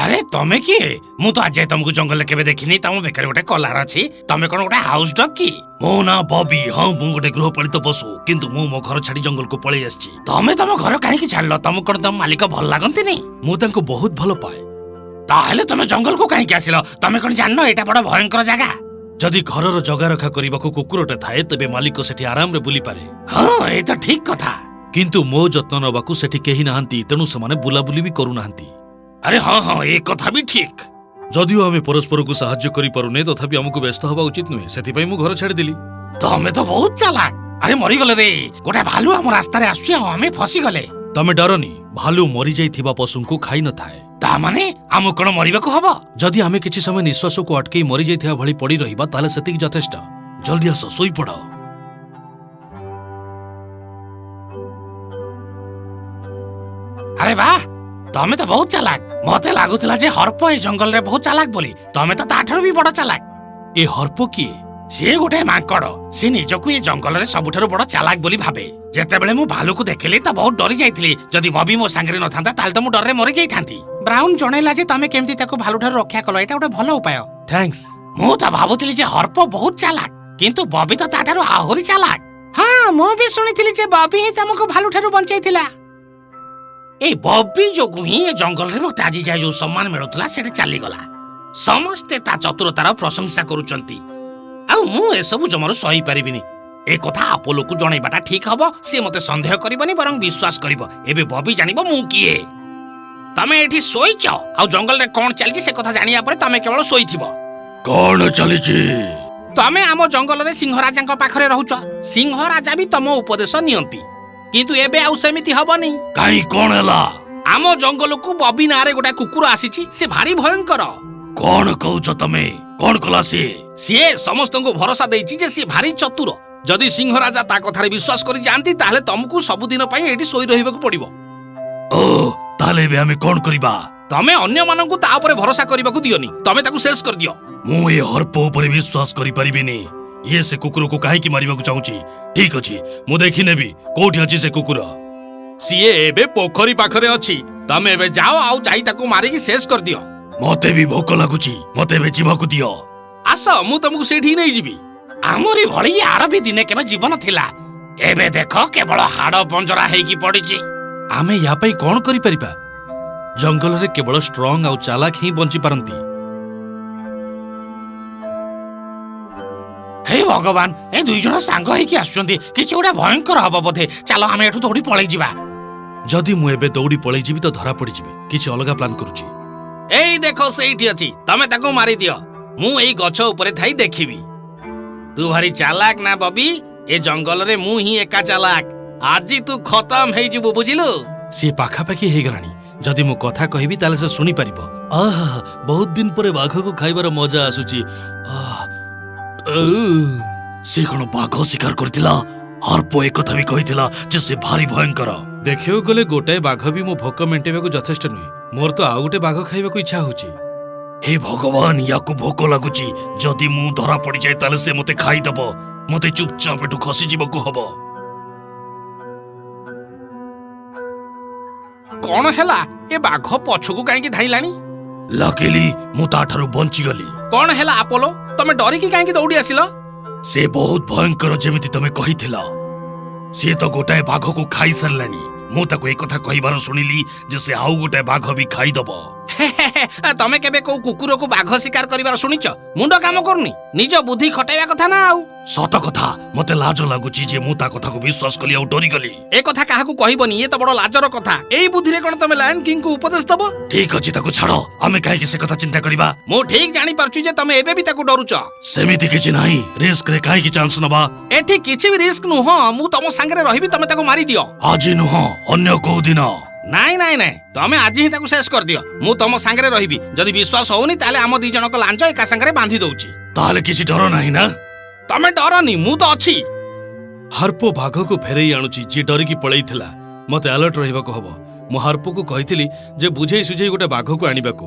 ଆରେ ତମେ କିଏ? ମୁଁ ତ ଆଜି ଯାଏ ତମକୁ ଜଙ୍ଗଲରେ କେବେ ଦେଖିନି। ତମ ବେକରେ ଗୋଟେ କଲାର ଅଛି, ତମେ କଣ ଗୋଟେ ହାଉସ ଡଗ୍ କି? ମୋ ନାଁ ବବି। ହଁ, ମୁଁ ଗୋଟେ ଗୃହପାଳିତ ପଶୁ, କିନ୍ତୁ ମୁଁ ମୋ ଘର ଛାଡି ଜଙ୍ଗଲକୁ ପଳେଇ ଆସିଛି। ତମେ ତମ ଘର କାହିଁକି ଛାଡିଲ? ତମକୁ କଣ ତମ ମାଲିକ ଭଲ ଲାଗନ୍ତିନି? ମୁଁ ତାଙ୍କୁ ବହୁତ ଭଲ ପାଏ। ତାହେଲେ ତମେ ଜଙ୍ଗଲକୁ କାହିଁକି ଆସିଲ? ତମେ କଣ ଜାଣିନ ଏଇଟା ବଡ ଭୟଙ୍କର ଜାଗା? ଯଦି ଘରର ଜଗାରଖା କରିବାକୁ କୁକୁରଟା ଥାଏ, ତେବେ ମାଲିକ ସେଠି ଆରାମରେ ବୁଲିପାରେ। ହଁ, ଏ ତ ଠିକ କଥା। କିନ୍ତୁ ମୋ ଯତ୍ନ ନେବାକୁ ସେଠି କେହି ନାହାନ୍ତି, ତେଣୁ ସେମାନେ ବୁଲାବୁଲି ବି କରୁନାହାନ୍ତି। ଆରେ ହଁ ହଁ, ଏ କଥା ବି ଠିକ। ଯଦିଓ ଆମେ ପରସ୍ପରକୁ ସାହାଯ୍ୟ କରିପାରୁନେ, ତଥାପି ଆମକୁ ବ୍ୟସ୍ତ ହେବା ଉଚିତ ନୁହେଁ। ସେଥିପାଇଁ ମୁଁ ଘର ଛାଡ଼ିଦେଲି। ତମେ ତ ବହୁତ ଚାଲାକ। ଆରେ ମରିଗଲେ ରେ, ଗୋଟେ ଭାଲୁ ଆମ ରାସ୍ତାରେ ଆସୁଛି ଆଉ ଆମେ ଫସିଗଲେ। ତମେ ଡରନି, ଭାଲୁ ମରିଯାଇଥିବା ପଶୁଙ୍କୁ ଖାଇ ନଥାଏ। ତା ମାନେ ଆମକୁ କଣ ମରିବାକୁ ହବ? ଯଦି ଆମେ କିଛି ସମୟ ନିଶ୍ୱାସକୁ ଅଟକେଇ ମରିଯାଇଥିବା ଭଳି ପଡ଼ି ରହିବା, ତାହେଲେ ସେତିକି ଯଥେଷ୍ଟ। ଜଲ୍ଦି ଆସ, ଶୋଇପଡ଼। ଆରେ ବାহ, ତମେ ତ ବହୁତ ଚାଲାକ। ମତେ ଲାଗୁଥିଲା ଯେ ହର୍ପ ଏ ଜଙ୍ଗଲରେ ବହୁତ ଚାଲାକ ବୋଲି, ତମେ ତ ତାଠାରୁ ବି ବଡ ଚାଲାକ। ଏ ହର୍ପ କିଏ? ସିଏ ଗୋଟେ ମାଙ୍କଡ। ସେ ନିଜକୁ ଏ ଜଙ୍ଗଲରେ ସବୁଠାରୁ ବଡ ଚାଲାକ ବୋଲି ଭାବେ। ଯେତେବେଳେ ମୁଁ ଭାଲୁକୁ ଦେଖିଲି ତ ବହୁତ ଡରି ଯାଇଥିଲି। ଯଦି ବବି ମୋ ସାଙ୍ଗରେ ନଥାନ୍ତା, ତାହେଲେ ତ ମୁଁ ଡରରେ ମରି ଯାଇଥାନ୍ତି। ବ୍ରାଉନ ଜଣେଇଲା ଯେ ତମେ କେମିତି ତାକୁ ଭାଲୁଠାରୁ ରକ୍ଷା କଲ। ଏଇଟା ଗୋଟେ ଭଲ ଉପାୟ। Thanks. ମୁଁ ତ ଭାବୁଥିଲି ଯେ ହର୍ପ ବହୁତ ଚାଲାକ, କିନ୍ତୁ ବବି ତ ତାଠାରୁ ଆହୁରି ଚାଲାକ। ହଁ, ମୁଁ ବି ଶୁଣିଥିଲି ଯେ ବବି ହିଁ ତମକୁ ଭାଲୁଠାରୁ ବଞ୍ଚେଇଥିଲା। ଏଇ ବବି ଯୋଗୁଁ ହିଁ ଏ ଜଙ୍ଗଲରେ ମତେ ଆଜି ଯାଏ ଯୋଉ ସମ୍ମାନ ମିଳୁଥିଲା, ସେଟା ଚାଲିଗଲା। ସମସ୍ତେ ତା ଚତୁରତାର ପ୍ରଶଂସା କରୁଛନ୍ତି ଆଉ ମୁଁ ଏସବୁ ଜମାରୁ ସହିପାରିବିନି। ଏ କଥା ଆପୋଲୋକୁ ଜଣେଇବାଟା ଠିକ ହବ। ସିଏ ମତେ ସନ୍ଦେହ କରିବନି, ବରଂ ବିଶ୍ୱାସ କରିବ। ଏବେ ବବି ଜାଣିବ ମୁଁ କିଏ। ତମେ ଏଠି ଶୋଇଛ ଆଉ ଜଙ୍ଗଲରେ କଣ ଚାଲିଛି ସେ କଥା ଜାଣିବା ପରେ ତମେ କେବଳ ଶୋଇଥିବ। କଣ ଚାଲିଛି? ତମେ ଆମ ଜଙ୍ଗଲରେ ସିଂହରାଜାଙ୍କ ପାଖରେ ରହୁଛ। ସିଂହରାଜା ବି ତମ ଉପଦେଶ ନିଅନ୍ତି, କିନ୍ତୁ ଏବେ ଆଉ ସେମିତି ହବନି। କାହିଁ, କଣ ହେଲା? ଆମ ଜଙ୍ଗଲକୁ ବବି ନାଁରେ ଗୋଟେ କୁକୁର ଆସିଛି। ସେ ଭାରି ଭୟଙ୍କର। କଣ କହୁଛ ତମେ? କଣ କଲା ସିଏ? ସିଏ ସମସ୍ତଙ୍କୁ ଭରସା ଦେଇଛି ଯେ ସିଏ ଭାରି ଚତୁର। ଯଦି ସିଂହରାଜା ତା କଥାରେ ବିଶ୍ୱାସ କରି ଯାଆନ୍ତି, ତାହେଲେ ତମକୁ ସବୁଦିନ ପାଇଁ ଏଇଠି ଶୋଇ ରହିବାକୁ ପଡିବ। ଓ, ତାହେଲେ ଏବେ ଆମେ କଣ କରିବା? ତମେ ଅନ୍ୟମାନଙ୍କୁ ତା ଉପରେ ଭରସା କରିବାକୁ ଦିଅନି। ତମେ ତାକୁ ଶେଷ କରିଦିଅ। ମୁଁ ଏ ହର୍ପ ଉପରେ ବିଶ୍ୱାସ କରିପାରିବିନି। ଇଏ ସେ କୁକୁରକୁ କାହିଁକି ମାରିବାକୁ ଚାହୁଁଛି? ଠିକ ଅଛି, ମୁଁ ଦେଖିନେବି କୋଉଠି ଅଛି ସେ କୁକୁର। ସିଏ ଏବେ ପୋଖରୀ ପାଖରେ ଅଛି। ତମେ ଏବେ ଯାଅ ଆଉ ଯାଇ ତାକୁ ମାରିକି ଶେଷ କରିଦିଅ। ମତେ ବି ଭୋକ ଲାଗୁଛି, ମତେ ଏବେ ଯିବାକୁ ଦିଅ। ଆସ, ମୁଁ ତମକୁ ସେଇଠି ନେଇଯିବି। ଆମରି ଭଳି ଆର ବି ଦିନେ କେବେ ଜୀବନ ଥିଲା। ଏବେ ଦେଖ, କେବଳ ହାଡ ପଞ୍ଜରା ହେଇକି ପଡିଛି। ଆମେ ୟା ପାଇଁ କଣ କରିପାରିବା? ଜଙ୍ଗଲରେ କେବଳ ଷ୍ଟ୍ରଙ୍ଗ ଆଉ ଚାଲାକ ହିଁ ବଞ୍ଚି ପାରନ୍ତି। ହେ ଭଗବାନ, ଏ ଦୁଇ ଜଣ ସାଙ୍ଗ ହେଇକି ଆସୁଛନ୍ତି। କିଛି ଗୋଟେ ଭୟଙ୍କର ହବ ବୋଧେ। ଚାଲ, ଆମେ ଏଠୁ ଦୌଡ଼ି ପଳେଇ ଯିବା। ଯଦି ମୁଁ ଏବେ ଦୌଡ଼ି ପଳେଇ ଯିବି ତ ଧରା ପଡ଼ିଯିବି। କିଛି ଅଲଗା ପ୍ଲାନ୍ କରୁଛି। ଏଇ ଦେଖ, ସେଇଠି ଅଛି। ତମେ ତାକୁ ମାରିଦିଅ, ମୁଁ ଏଇ ଗଛ ଉପରେ ଥାଇ ଦେଖିବି। ତୁ ଭାରି ଚାଲାକ ନା ବବି? ଏ ଜଙ୍ଗଲରେ ମୁଁ ହିଁ ଏକା ଚାଲାକ। ଆଜି ତୁ ଖତମ ହେଇଯିବୁ, ବୁଝିଲୁ? ସିଏ ପାଖାପାଖି ହେଇଗଲାଣି। ଯଦି ମୁଁ କଥା କହିବି, ତାହେଲେ ସେ ଶୁଣିପାରିବ। ଆହା, ବହୁତ ଦିନ ପରେ ବାଘକୁ ଖାଇବାର ମଜା ଆସୁଛି। ଆହ, ସେ କଣ ବାଘ ଶିକାର କରିଥିଲା? ହର୍ପ ଏକଥା ବି କହିଥିଲା ଯେ ସେ ଭାରି ଭୟଙ୍କର। ଦେଖିବାକୁ ଗଲେ ଗୋଟାଏ ବାଘ ବି ମୋ ଭୋକ ମେଣ୍ଟେଇବାକୁ ଯଥେଷ୍ଟ ନୁହେଁ। ମୋର ତ ଆଉ ଗୋଟେ ବାଘ ଖାଇବାକୁ ଇଚ୍ଛା ହଉଛି। ହେ ଭଗବାନ, ୟାକୁ ଭୋକ ଲାଗୁଛି। ଯଦି ମୁଁ ଧରା ପଡ଼ିଯାଏ, ତାହେଲେ ସେ ମତେ ଖାଇଦବ। ମତେ ଚୁପଚାପ ଏଠୁ ଖସିଯିବାକୁ ହବ। କଣ ହେଲା? ଏ ବାଘ ପଛକୁ କାହିଁକି ଧାଇଁଲାଣି? ଲକିଲି ମୁଁ ତାଠାରୁ ବଞ୍ଚିଗଲି। କଣ ହେଲା ଆପୋଲୋ? ତମେ ଡରିକି କାହିଁକି ଦୌଡ଼ି ଆସିଲ? ସେ ବହୁତ ଭୟଙ୍କର, ଯେମିତି ତମେ କହିଥିଲ। ସିଏ ତ ଗୋଟାଏ ବାଘକୁ ଖାଇସାରିଲାଣି। ମୁଁ ତାକୁ ଏକଥା କହିବାର ଶୁଣିଲି ଯେ ସେ ଆଉ ଗୋଟାଏ ବାଘ ବି ଖାଇଦବ। ତମେ କେବେ କୋଉ କୁକୁରକୁ ବାଘ ଶିକାର କରିବାର ଶୁଣିଛ? ମୁଣ୍ଡ କାମ କରୁନି। ନିଜ ବୁଦ୍ଧି ଖଟାଇବା କଥା ନା ଆଉ। ସତ କଥା, ମତେ ଲାଜ ଲାଗୁଛି ଯେ ମୁଁ ତା କଥାକୁ ବିଶ୍ୱାସ କଲି ଆଉ ଡରିଗଲି। ଏ କଥା କାହାକୁ କହିବନି, ଇଏ ତ ବଡ ଲାଜର କଥା। ଏଇ ବୁଦ୍ଧିରେ କଣ ତମେ ଲାୟନ କିଙ୍ଗକୁ ଉପଦେଶ ଦବ? ଠିକ ଅଛି, ତାକୁ ଛାଡ। ଆମେ କାହିଁକି ସେ କଥା ଚିନ୍ତା କରିବା? ମୁଁ ଠିକ ଜାଣିପାରୁଛି ଯେ ତମେ ଏବେ ବି ତାକୁ ଡରୁଛ। ସେମିତି କିଛି ନାହିଁ। ରିସ୍କରେ କାହିଁକି ଚାନ୍ସ ନବା? ଏଠି କିଛି ବି ରିସ୍କ ନୁହଁ। ମୁଁ ତମ ସାଙ୍ଗରେ ରହିବି, ତମେ ତାକୁ ମାରିଦିଅ। ଆଜି ନୁହଁ, ଅନ୍ୟ କୋଉ ଦିନ। ନାଇଁ ନାଇଁ ନାଇଁ, ତମେ ଆଜି ହିଁ ତାକୁ ଶେଷ କରିଦିଅ। ମୁଁ ତମ ସାଙ୍ଗରେ ରହିବି। ଯଦି ବିଶ୍ୱାସ ହଉନି, ତାହେଲେ ଆମ ଦି ଜଣଙ୍କ ଲାଞ୍ଜ ଏକା ସାଙ୍ଗରେ ବାନ୍ଧି ଦଉଛି। ତାହେଲେ କିଛି ଡର ନାହିଁ ନା? ତମେ ଡରନି, ମୁଁ ତ ଅଛି। ହାର୍ପୋ ବାଘକୁ ଫେରେଇ ଆଣୁଛି, ଯିଏ ଡରିକି ପଳେଇଥିଲା। ମତେ ଆଲର୍ଟ ରହିବାକୁ ହବ। ମୁଁ ହାର୍ପୋକୁ କହିଥିଲି ଯେ ବୁଝେଇ ସୁଝେଇ ଗୋଟେ ବାଘକୁ ଆଣିବାକୁ।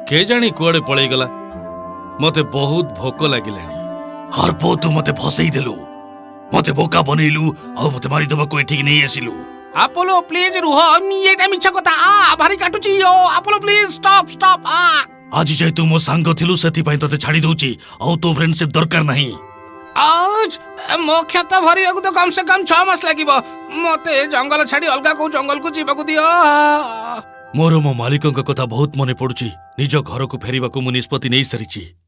କେଜାଣି କୁଆଡେ ପଳେଇଗଲା। ମତେ ବହୁତ ଭୋକ ଲାଗିଲାଣି। ହାର୍ପୋ, ତୁ ମତେ ଫସେଇ ଦେଲୁ, ମତେ ବୋକା ବନେଇଲୁ ଆଉ ମତେ ମାରିଦେବାକୁ ଏଠିକି ନେଇ ଆସିଲୁ। ଆପୋଲୋ, ପ୍ଲିଜ ରୁହ। ଏଇଟା ମିଛ କଥା। ଆ, ଭାରି କାଟୁଛି। ଓ ଆପୋଲୋ, ପ୍ଲିଜ ଷ୍ଟପ୍ ଷ୍ଟପ୍। ଆ, ଆଜି ଯାଏ ତୁ ମୋ ସାଙ୍ଗ ଥିଲୁ, ସେଥିପାଇଁ ତତେ ଛାଡି ଦଉଛି। ଆଉ ତୋ ଫ୍ରେଣ୍ଡସିପ୍ ଦରକାର ନାହିଁ। ଆଉଚ୍! ମୋ କ୍ଷତ ଭରିବାକୁ ତ କମ ସେ କମ 6 ମାସ ଲାଗିବ। ମତେ ଏ ଜଙ୍ଗଲ ଛାଡି ଅଲଗା କୋଉ ଜଙ୍ଗଲକୁ ଯିବାକୁ ଦିଅ। ମୋର ମୋ ମାଲିକଙ୍କ କଥା ବହୁତ ମନେ ପଡୁଛି। ନିଜ ଘରକୁ ଫେରିବାକୁ ମୁଁ ନିଷ୍ପତ୍ତି ନେଇସାରିଛି।